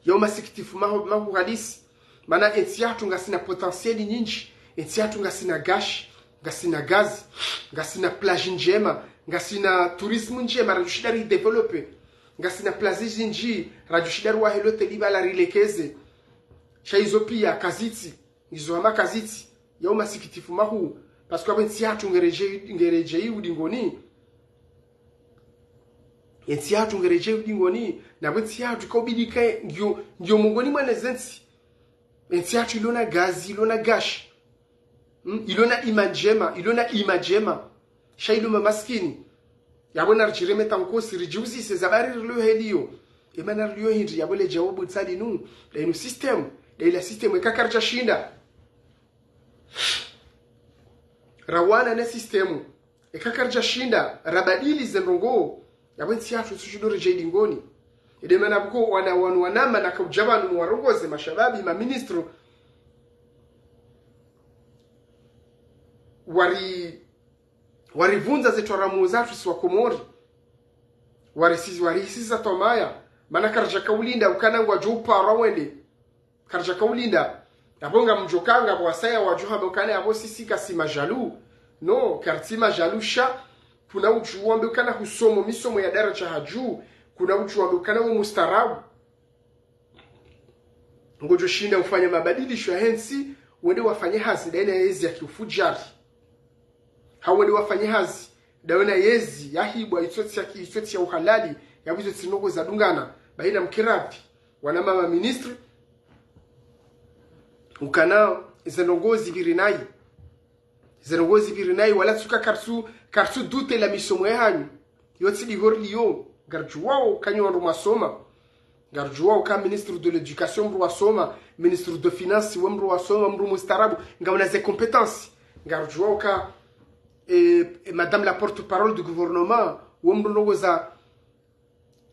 Yo masikitifu mahu, mahu hadisi. Mana entsi yahatru ngasina potentiel nyindji, entsi yahatru ngasina gashi, ngasina gazi, ngasina plage ndjema, ngasina tourisme ndjema, radjoshinda ridévelopper, ngasina plage zindji, radjoshinda riwahe loteli pvala rilekeze. Sha izo pia kazitsi, izo hama kazitsi, ya umasikitifu mahuu, parce que apvo entsi yahatru ngeredjei, ngeredjei udingoni. Entsi yahatru ngeredjei udingoni, na apvo entsi yahatru kaubidi ikaye ngiyo, ngiyo mongoni mwa neze ntsi. Entsi yahatru ilona gazi, ilona gashi. Hmm? Ilona imani ndjema, ilona imani ndjema. Sha ilo mamasikini. Yapvo naridjireme tsi nkosi, ridjiuzise ze habari rilo heliyo. Emana rilo hindri, yapvo le djawabu tsi linu, nda inu système, nda ila système, eka karidjashinda rawana ne système. Eka karidjashinda rabadili ze ndrongoo, yapvo entsi yahatru itsushinda iredjei udingoni. Ede mana pvoko wana, wanu wanama nakaudja pvanu warongoze mashababi, ma ministre, wari, warivundza ze twaramu zahatru si wa Komori. Warisi-, warihisiza twamaya. Mana karidjaka ulinda ukana ngwadjo upara wende. Karidjaka ulinda. Yapvo ngamdjoka ngapvo wasaya wadjo hamba ukana yapvo sisi kasi ma jaloux. Non, karitsi ma jaloux sha. Kuna udjuwa mbe ukana husomo misomo ya daradja hadju. Kuna udjuwa mbe ukana we mustaarabu. Ngodjoshinda ufanya mabadilisho yahe ntsi, wende wafanye hazi, nda ina yezi ya kiufudjari. Hau wende wafanye hazi, nda ina yezi yahibwa, itso tsi ya ki-, itso tsi ya uhalali, yapvo izo tsi ndrongoo zadungana, baina mkiradhi, wanama ma ministre, ukana ze ndrongoo zipviri nayi. Ze ndrongoo zipviri nayi, wala tsuka karitsu, karitsu doute la misomo yahanyu. Yo tsi dihori liyo, ngaridjuwao uka nyi wandru mwasoma. Ngaridjuwao uka ministre de l'éducation mndru wasoma, ministre de finance we mndru wasoma, mndru mustaarabu, ngamna ze compétences. Ngaridjuwao uka, eh, eh, madame la porte-parole du gouvernement, we mndru ndrongoo za,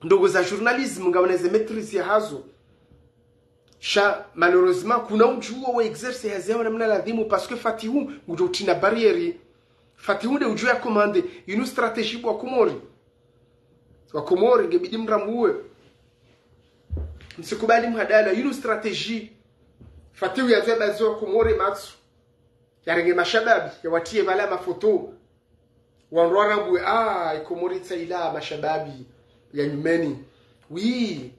ndrongoo za journalisme, ngamna ze maîtrise yahazo. Sha, malheureusement, kuna udjuwa wa exercer hazi yawo namna ladhimu, parce que Fatihu, ngudjo utrina barrière. Fatihu nde udjo ya commander, inu stratégie bo wa Komori. Wa Komori, ngebidi mrambuwe. Msikubali mhadala, inu stratégie. Fatihu yazo ya bazi wa Komori matso. Yarenge mashababi, yawatriye pvala mafoto. Wandru warambuwe, ah, i Komori tsi ila mashababi ya nyumeni. Oui,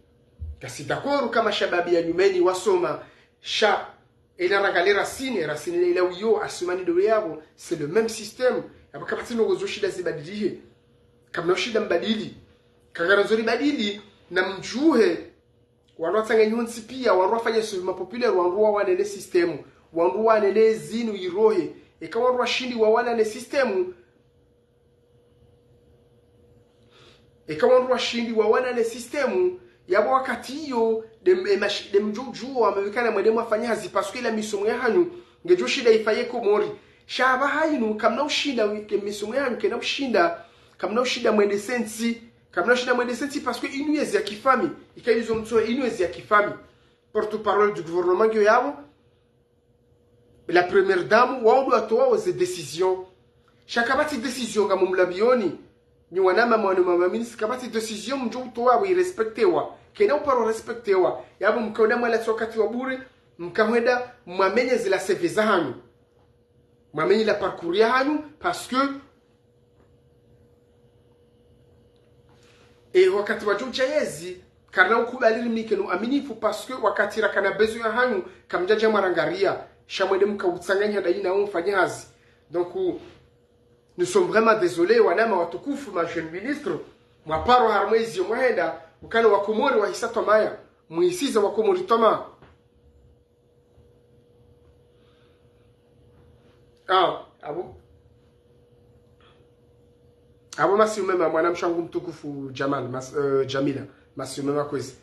ngasi d'accord uka mashababi ya nyumeni wasoma, sha, ela rangalie racine, racine ila wiyo, Assoumani ndo yapvo, c'est le même système. Yapvo kapvatsi ndrongoo zoshinda zibadilihe. Kamna ushinda mbadili. Eka ngarandzo ribadili, na mdjuhe, wandru watsanganyihe ntsi pia, wandru wafanye soulèvement populaire, wandru wawane ne système, wandru wawane ne zinu irohe. Eka wandru washindi wawana ne système, eka wandru washindi wawana ne système, yapvo wakati iyo, nde m-, e mash-, nde mdjo udjuwa, mabikana mwende mwafanye hazi, parce que ila misomo yahanyu, ngedjo shinda ifaye Komori. Sha apvaha inu, kamna ushinda, e misomo yahanyu, kena ushinda, kamna ushinda mwendese ntsi, kamna ushinda mwendese ntsi, parce que inu yezi ya kifami, ika izo mtsohe, inu yezi ya kifami. Porte-parole du gouvernement ngiyo yapvo, la première dame, wao ndo watowa ze décision. Sha kapvatsi décision ngamumlapvioni, nyi wanama mwana mama ministre, kapvatsi décision mdjo utowa apvo irespectewa. Kena uparo respectewa. Yapvo mkaona mwala tsi wakati wa bure, mkahwenda mwamenye zila C V zahanyu. Mwamenye la parcours yahanyu, parce que, e, wakati wadjo udja yezi, karina ukubali rimnike no uaminifu, parce que wakati rakana besoin yahanyu, kamdjadja mwarangaria, sha mwende mkautsanganya nda ina umfanye hazi. Donc, nous sommes vraiment désolés, wanama watukufu, ma jeunes ministres, mwaparo harumwa ezio mwahenda, ukana wa Komori wahisa twamaya, muhisiza wa Komori twamaya. Ah, apvo. Apvo masihu mema mwanamshe wangu mtukufu Jamal, mas-, euh, Jamila. Masihu mema kwezi.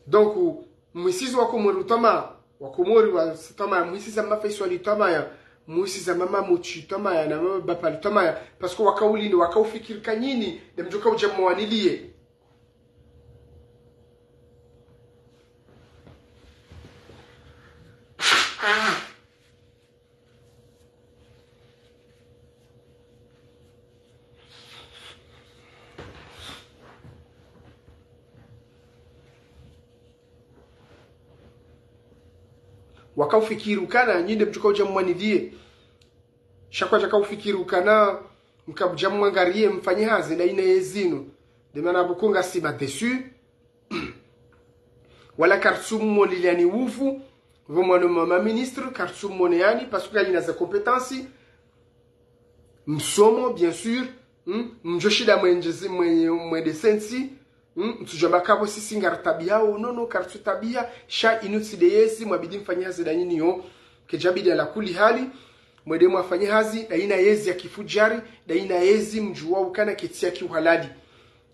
Donc, muhisiza wa Komori twamaya, wa Komori wa twamaya, muhisiza mafeswali twamaya, muhisiza mama Muchi twamaya, na mama Bapali twamaya, parce que wakaulinde, wakaufikiri kanyini, nde mdjo kaudja mwaniliye. Wakaufikiri ukana nyi nde mdjo kaudja mwaniliye. Sha kwadja kaufikiri ukana mkabudja mwangariye mfanye hazi ndayina yezi inu. Nde mana pvoko ngasi ma déçus. Wala kartsu mwoneleyani uvu. Pvo mwana mama ministre, kartsu mwoneyani, parce que kayina ze compétences. Msomo, bien sûr. Hmm? Mdjo shinda mwendjezi, mwe-, mwende sentsi. Hmm? Mtsudjamba kapvo sisi ngaritabiao, non, non, kartsu tabiha. Sha inu tsi nde yezi, mwabidi mfanye hazi ndayina yo. Kedjabidi ala kuli hali, mwende mwafanye hazi, ndayina yezi ya kifudjari, ndayina yezi mdjuwa ukana ketsi ya kiuhalali.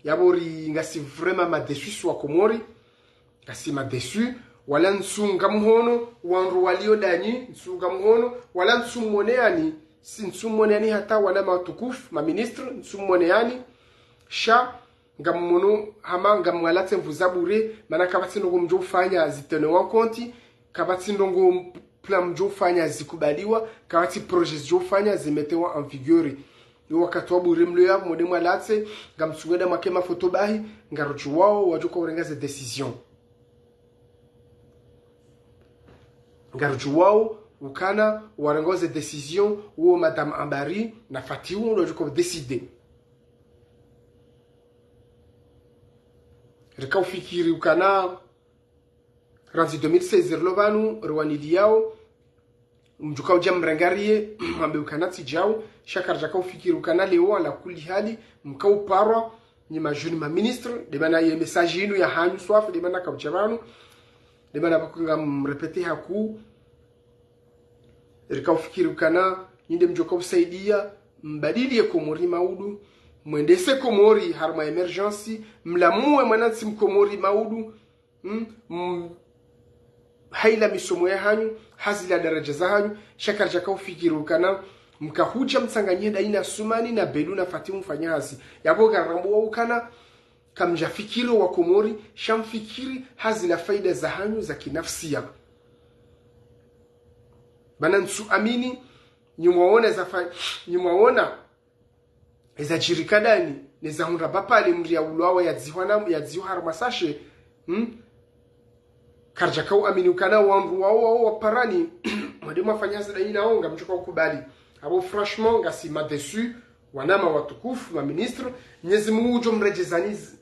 Yapvo ri ngasi vraiment ma déçus wa Komori. Ngasi ma déçus, wala ntsunga mhono wandru walio ndanyi, ntsunga mhono, wala ntsu mwoneyani, si ntsu mwoneyani hata wana matukufu, ma ministre, ntsu mwoneyani. Sha, ngamwono hama ngamwalatse nvu za bure, mana kapvatsi ndrongo mdjo ufanya zi tenir en compte, kapvatsi ndrongo plan mdjo ufanya zikubaliwa, kapvatsi projet zidjo ufanya zi mettre en vigueur. Yo wakati wa bure mlio yapvo, mwende mwalatse, ngamtsungenda mwake mafoto bahi, ngarudjuwao wadjo kaurenga ze décision. Ngarudjuwao ukana warenga ze décision, uwo Madame Ambari na Fatihu ndo wadjo kau décider. Rikaufikiri ukana randzi deux mille seize rilo pvanu, riwaniliyao, mdjo kaudja mrengariye, mwambe ukana tsi djau, sha karidja kaufikiri ukana leo, ala kuli hali, mkauparwa, nyi ma jeunes ma ministre, nde mana ye message inu ya hanyu swafi, nde mana kaudja pvanu, nde mana pvoko ngamrépéter haku, rikaufikiri ukana, nyi nde mdjo kausaidia, mbadiliye Komori maudu, mwendese Komori harumwa émergence, mlamuwe mwanantsi mkomori maudu, Hmm? M-, hayila misomo ya hanyu, hazila daraja za hanyu, sha karidja kaufikiri ukana, mkahudja mtsanganyihe ndayina Sumani na Belu na Fatihu mfanye hazi. Yapvo ngarambuwa ukana, kamdjafikiri wa Komori, sha mfikiri hazila faida za hanyu za kinafsia. Mana ntsu amini, nyi mwaona za fa-, nyi mwaona, eza djiri Kadani, neza hundra Bapale mndru ya ulwawa ya dzihwa na, ya dzihwa harumwa sachet, hmm? Karidja kauamini ukana wandru wao, wao waparani, mwende mwafanye hazi ndayina wo, ngamdjo kaukubali. Apvo franchement, ngasi ma déçus, wanama watukufu, ma ministre, Mnyezi Mungu udjo mredjezani z-,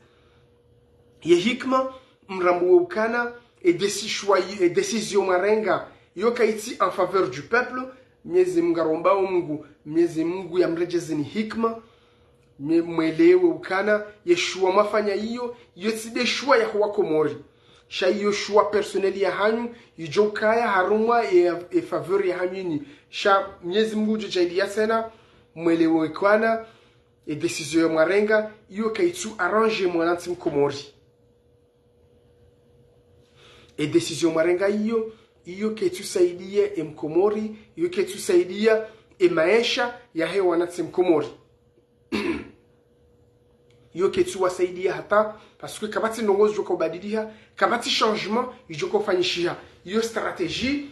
ye hikma, mrambuwe ukana, e déci-, choix yi-, e décision mwarenga, yo kayitsi en faveur du peuple, Mnyezi Mungu ngarombao Mungu, Mnyezi Mungu yamredjezeni hikma, mwe-, mwelewe ukana, ye choix mwafanya iyo, iyo tsi nde choix ya huwa Komori. Sha iyo choix personnel ya hanyu, idjo ukaya harumwa e, e faveur ya hanyu nyi. Sha Mnyezi Mungu udjo djaaliya tsena, mwelewe ukana, e décision ya mwarenga, iyo kayitsu arranger mwanantsi mkomori. E décision mwarenga iyo, iyo kayitsu saidia e mkomori, iyo kayitsu saidia e maesha yahe wanantsi mkomori. Iyo kayitsu wasaidia hata, parce que kapvatsi ndrongo zidjo kaubadiliha, kapvatsi changement idjo kaufanyishiha. Iyo stratégie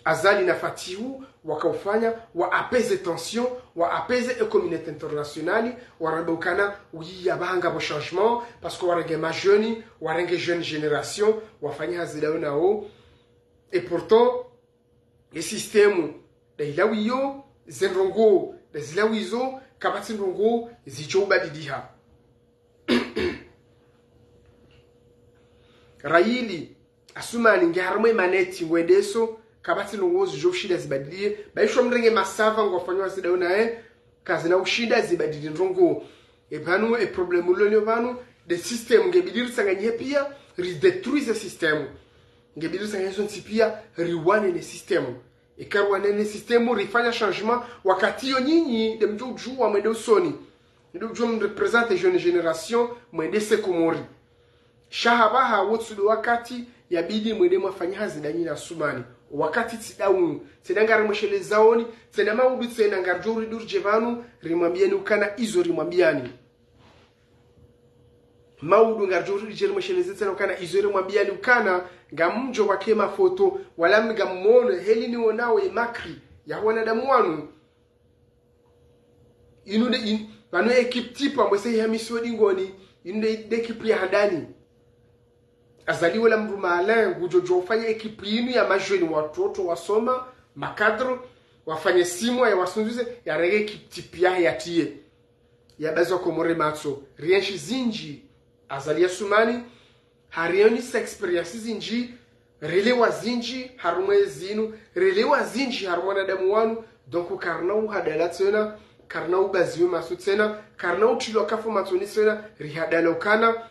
Azali na Fatihu wakaufanya, wa apaiser tension, wa apaiser e communauté internationale, warambe ukana, oui, apvaha ngapvo changement, parce que warenge ma jeunes, warenge jeune génération, wafanye hazi ndayo nawo. Et pourtant, e système, ndayila wiyo, ze ndrongo, ndazila wizo, kapvatsi ndrongo zidjo ubadiliha. Rayili, Asumani, nge harumwa e maneti, ngwendeso, kapvatsi ndrongo zidjo ushinda zibadilihe, ba isho mrenge masava ngwafanyao hazi ndayo naye, kazina ushinda zibadili ndrongo. E pvanu, e problème ulolio pvanu, nde système, ngebidi ritsanganyihe pia, ridétruise système. Ngebidi ritsanganyihe zontsi pia, riwane ne système. Eka riwane ne système, rifanya changement, wakati iyo nyinyi, nde mdjo udjuwa mwende usoni. Nde udjuwa mreprésenter jeune génération, mwendese Komori. Sha hapvaha wo tsi ndo wakati, yabidi mwende mwafanye hazi ndanyi na Asumani. Wakati tsi nda unu, tsena ngarimweshelezaoni, tsena maudu tsena ngaridjo ridurije pvanu, rimwambiyani ukana izo rimwambiyani. Maudu ngaridjo ridje rimwesheleze tsena ukana izo rimwambiyani ukana, ngamdjo pvwake mafoto, wala ngamwono, heli niwonao ye makri ya wanadamu wanu. Inu nde in-, pvanu équipe type ambwese ihamisiwa dingoni, inu nde, nde équipe ya handani. Azali wala mdru malin, ngudjo djo ufanya ekipu yinu ya majeunes, watoto wasoma, makadre, wafanye six mois ya wasunduze, yarenge ekipu type yahe yatiye. Yabazi wa Komori matso. Rienshi zindji, Azali Assoumani, harionesa expérience zindji, relewa zindji, harumwa ezinu, relewa zindji, harumwa wanadamu wanu, donc karina uhadala tsena, karina ubaziwe matso tsena, karina utilwa kafu matsoni tsena, rihadala ukana,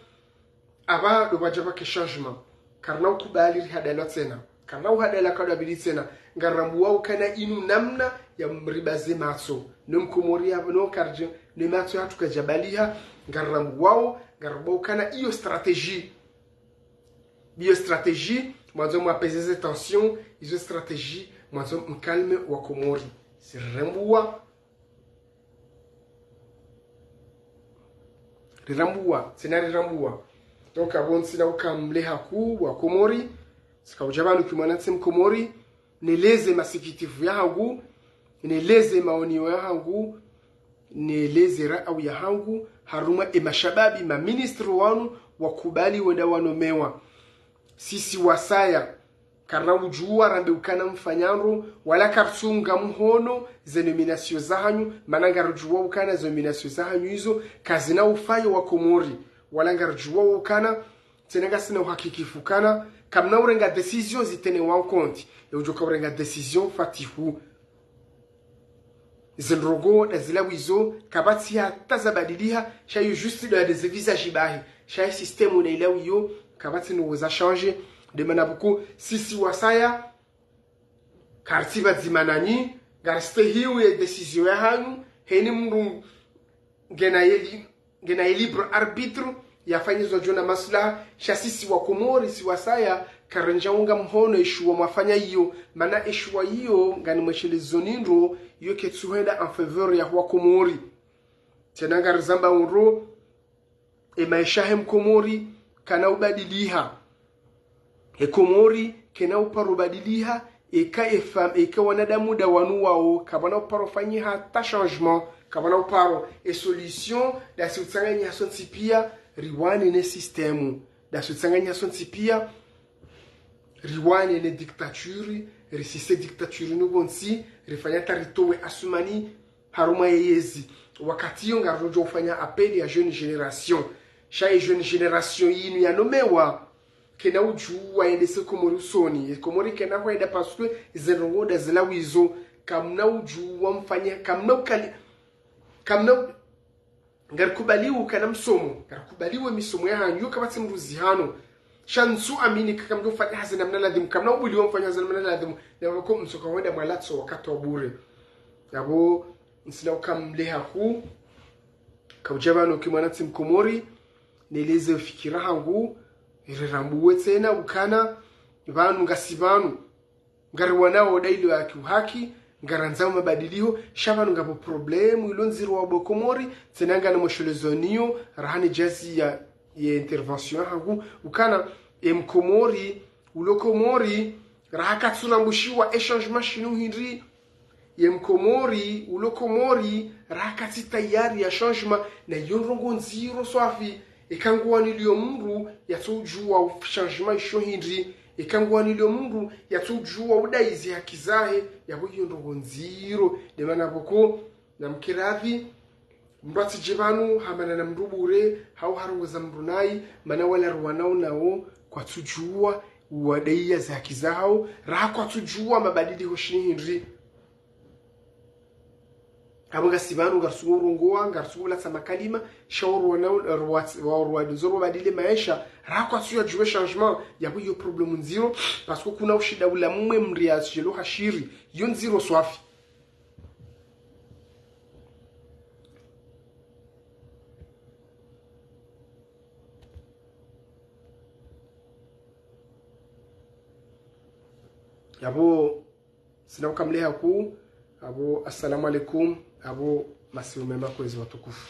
aba ndo badja pvake changement. Karina ukubali rihadalwa tsena. Karina uhadala kadwa bili tsena. Ngarirambuwa ukana inu namna ya mribaze matso. Ne Mkomori ya, no kardje, ne matso yahatru kadjabaliha. Ngarirambuwao, ngarirambuwa ukana iyo stratégie. Iyo stratégie, mwandzo mwapezeze tension, izo stratégie, mwandzo mcalme wa Komori. Zirirambuwa, rirambuwa, tsena rirambuwa. Donc, abo ntsina ukamleha ku wa Komori, tsika udja pvanu ki mwanantsi Mkomori, neleze masikitifu yahangu, neleze maonio yahangu, neleze raau yahangu, harumwa e mashababi, maministre wanu, wakubali wenda wanomewa. Sisi wasaya, karina udjuwa rambe ukana mfanya ndro, wala karitsunga mhono ze nomination zahanyu, mana ngaridjuwa ukana ze nomination zahanyu izo, kazina ufayo wa Komori, wala ngaridjuwa ukana, tsena ngasina uhakikifu ukana, kamna urenga décision zitenewa en compte, e udjoka urenga décision fatihu. Zendrongo nda zilawizo, kapvatsi hata zabadiliha, sha iyo juste ndo ya des visages bahi. Sha ye système nda ilawiyo, kapvatsi no za changer, nde mana pvoko, sisi wasaya, karitsi pvadzima nanyi, ngaristehiwu ye décision yahanyu, heni mdru ngena ye li-, ngena ye libre arbitre, yafanye zo djo na maslaha, sha sisi wa Komori, si wasaya, karendja unga mhono e shuwa mwafanya iyo, mana e shuwa iyo, ngani mweshelezo ni ndro, iyo ketsuhenda en faveur ya wa Komori. Tsena ngarizamba undro, e maesha he Mkomori, kana ubadiliha. E Komori, kena uparo badiliha, eka e fam-, eka wanadamu nda wanu wao, kapvana uparo fanyiha hata changement, kapvana uparo e solution, nda si utsanganya sontsi pia, riwane ne système, nda si utsanganya sontsi pia, riwane ne dictature, risise dictature nu pvontsi, rifanya hata ritowe Assoumani, harumwa ye yezi. Wakati iyo ngaridjo ufanya appel ya jeune génération. Sha ye jeune génération yinu yanomewa, kena udjuwa yendese Komori usoni. Ye Komori kena hwenda parce que zendrongo nda zilawizo. Kamna udjuwa mfanya, kamna ukali, kamna u-, ngarikubaliwo kana msomo, ngarikubaliwo misomo yahanyu, yo kapvatsi mdru zihano. Sha ntsu amini ka kamdjo ufanya hazi namna ladhimu, kamna ubuliwa mfanya hazi namna ladhimu, na pvoko msoka wenda mwalatso wakati wa bure. Yapvo, ntsina ukamleha ku, kaudja pvanu ki mwanantsi Mkomori, neleze fikira hangu, irirambuwe tsena ukana, pvanu ngasi pvanu. Ngariwanao dailo ya kiuhaki, ngarandzao mabadiliho, sha pvanu ngapvo problème ilo ndziro wa bo Komori, tsena ngana mweshelezo niyo, raha ne djazi ya, ye intervention hangu, ukana, e Mkomori, ulo Komori, raha katsurambushiwa e changement shinu hindri, ye Mkomori, ulo Komori, raha katsi tayari ya changement, na iyo ndrongo ndziro swafi, eka nguwanilio mdru, yatso udjuwa u changement isho hindri, eka nguwanilio mdru, yatso udjuwa udayizi haki zahe, yapvo iyo ndrongo ndziro, nde mana pvoko, na mkiradhi, mdru atsidje pvanu, hamana na mdru bure, hau harongoza mdru nayi, mana wala ruwanao nao, kwatsudjuwa, uwadayiya ze haki zahao, raha kwatsudjuwa mabadiliho shini hindri. Apvo ngasi pvanu, ngaritsungo urongowa, ngaritsungo ulatsa makalima, sha uruwanao, ruwatsi-, wa uruwadi, ndzoro badile maesha, raha kwatsuyadjuwa changement, yapvo iyo problème ndziro, parce que kuna ushinda ula mwe mdru yatsidjelo hashiri, iyo ndziro swafi. Yapvo, ntsina ukamleha ku, apvo, assalamu alaikum, apvo, masihu mema kwezi watukufu.